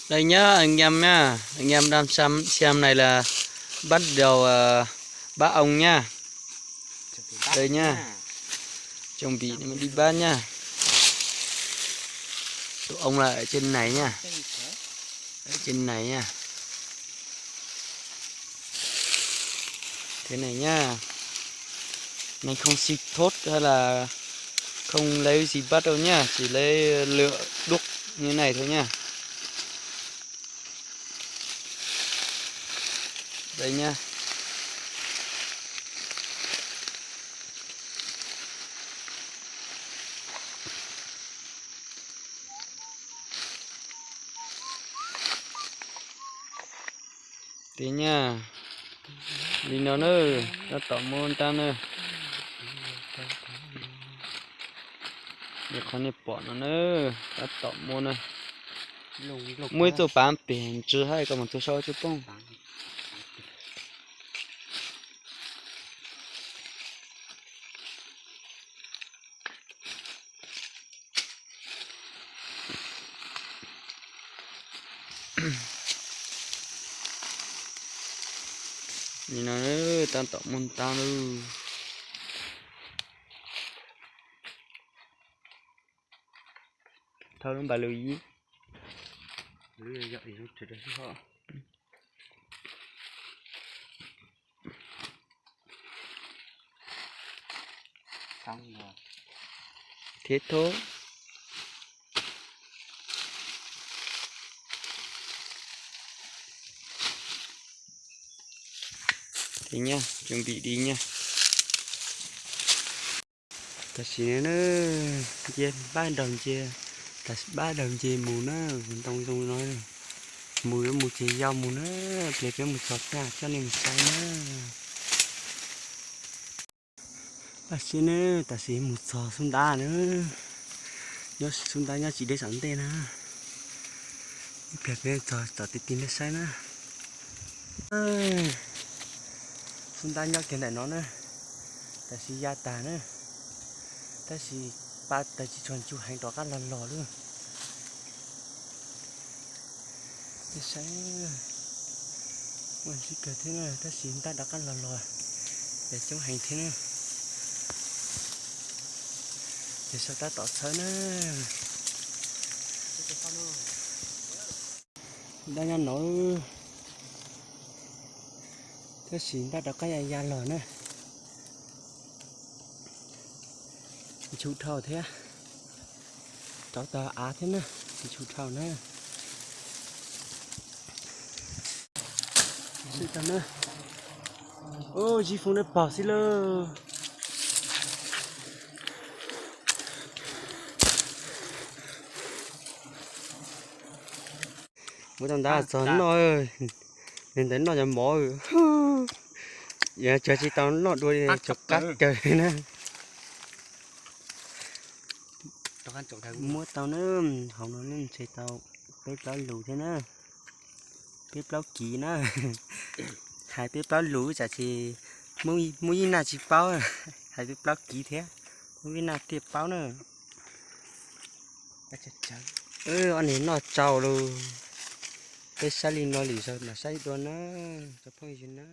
Đây nhá, anh em nhá. Anh em đang xem, xem này là bắt đầu, ờ, bắt ong nhá. Đây nhá. Chuẩn bị đi bắt nhá. Tổ ong là ở trên này nhá. Ở trên này nhá. Thế này nhá. Mình không xịt thuốc hay là không lấy gì bắt đâu nhá, chỉ lấy lửa đốt như này thôi nhá. Đây nhá. Tib nyag li no na, tab tom muaj ntau na. Li qhov nej pom no na, tab tom muaj na. Muaj ib txoj pav pem ntsis hab, koj mus tua saib tsis poob. Li no tab tom muaj ntau lawm. Thauj lub npas lus ib. Thiab thauj. Ces nyaj, cov npim di nyaj. Tam sim no na, nce pab nraug nce, tam sim pab nraug nce mus na, ntoo zoo no. Mus yuav mus ces yau mus na, pliag peb mus txog tag coj nej mus saib na. Tam sim na, tam sim mus txog xub ntab na, nyob xub ntab nyob tsis deb tom ntej na. Ib pliag peb txog tom tiv tiv nej saib na. Xub ntab nyob kiag ntawm no na, tam sim ya tag na, tab sis pab tawg tsis tshua ntsuj heev rov qab los los lawm. Nej saib, muaj ntsis kawg thiab na, tab sis ntab rov qab los los, yog coob heev thiab na. Ces sau tab tom txhawb na. Ntab nyob no, tab sis ntab rov qab ya ya los na. Ntshua dhau thiab, rauv taws av thiab na, ntshua dhau na. Ub, zib foob dawb paug xwb lauj. Muab tau ntab txog noj, nws ntawd noj cov mov, yog cog tsis tau noj dua li, cov qab caws na. Muab tau na, hauv no ntshe tau peb plaub lus thiab na, peb plaub kiv na. Hais peb plaub lus tsam ces muaj ib naj tsis paub, hais peb plaub kiv thiab, muaj ib naj thiaj paub na. Ob niag noj tsau lawm, peb saib li no lwm zaus mam saib dua na, cov phooj ywg na.